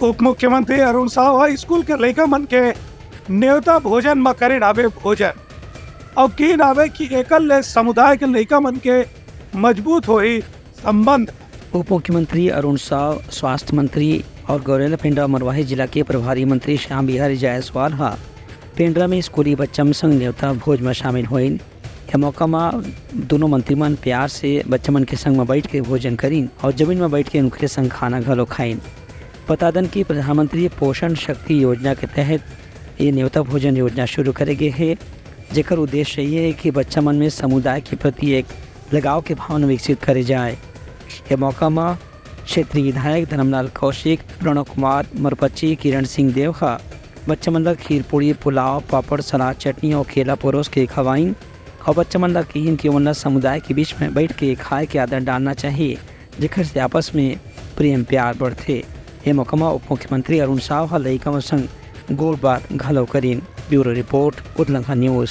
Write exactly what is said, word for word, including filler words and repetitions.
उप मुख्यमंत्री अरुण साव ह स्कूल के लइका मन के नेवता भोजन म करिन आवे भोजन, अउ किन आवे कि एकर ले समुदाय के लइका मन के मजबूत होही संबंध। उप मुख्यमंत्री अरुण साव, स्वास्थ्य मंत्री और गौरेला पेंड्रा मरवाही जिला के प्रभारी मंत्री श्याम बिहारी जायसवाल ह पेंड्रा में स्कूली बच्चा मन संग नेवता भोज म शामिल होइन। ए मौका म दोनों मंत्री मन प्यार से बच्चा मन के संग म बैठ के भोजन करिन और जमीन म बैठ के उनके संग खाना घलो खाइन। बता दन कि प्रधानमंत्री पोषण शक्ति योजना के तहत ये नेवता भोजन योजना शुरू करे गे हे, जेकर उद्देश्य ये हे कि बच्चा मन में समुदाय के प्रति एक लगाव के भावना विकसित करे जाए। ये मौका म क्षेत्रीय विधायक धर्मलाल कौशिक, प्रणव कुमार मरपच्ची, किरण सिंह देव ह बच्चा मन ल खीर पूड़ी, पुलाव, पापड़, सलाद, चटनी और केला परोस के खवाइन और बच्चा मन ल किहिन कि ओमन ल समुदाय के बीच में बैठ के खाए के आदत डालना चाहिए, जेकर से आपस में प्रेम प्यार बढ़थे। ए मौका म उप मुख्यमंत्री अरुण साव ह लइका मन संग गोठ बात घलो करिन। Bureau report, Udalangha news.